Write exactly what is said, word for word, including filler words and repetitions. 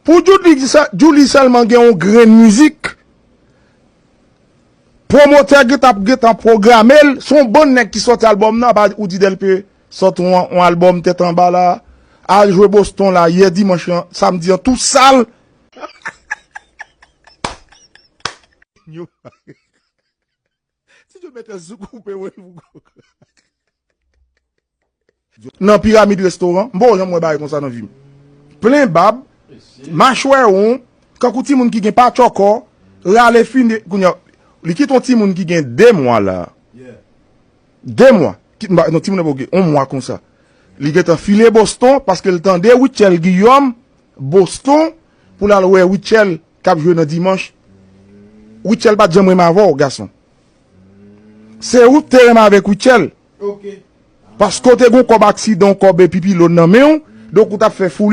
Pou Djouly, Djouly sèlman gen yon grenn mizik, pwomotè gentan ap gentan pwograme l, se yon bann nèg ki sòti albòm nan, apa ou di Delpe sòti yon, yon albòm tèt anba la, al jwe Boston la, yè dimanch lan, samdi an tou sal. Yo. Si Djouly mete sou koupe, wè, pou Nan piramid restoran, m poko janm wè bagay konsa nan vi m. Plen bab, machwè won, kankou timoun ki gen patchòkò, rale fini, kounye a, li kite yon timoun ki gen de mwa la. De mwa. Kit, non, timoun nan poko gen yon mwa konsa. Li gentan file Boston, paske l tande Rutshelle Guillaume, Boston, pou l al wè Rutshelle k ap jwe nan dimanch. Rutshelle pa t janm renmen avè w, gason. Se ou k te renmen avèk Rutshelle. Paske w te gen yon kòb aksidan, yon kòb epi pilòn nan men w, donk ou t ap fè foul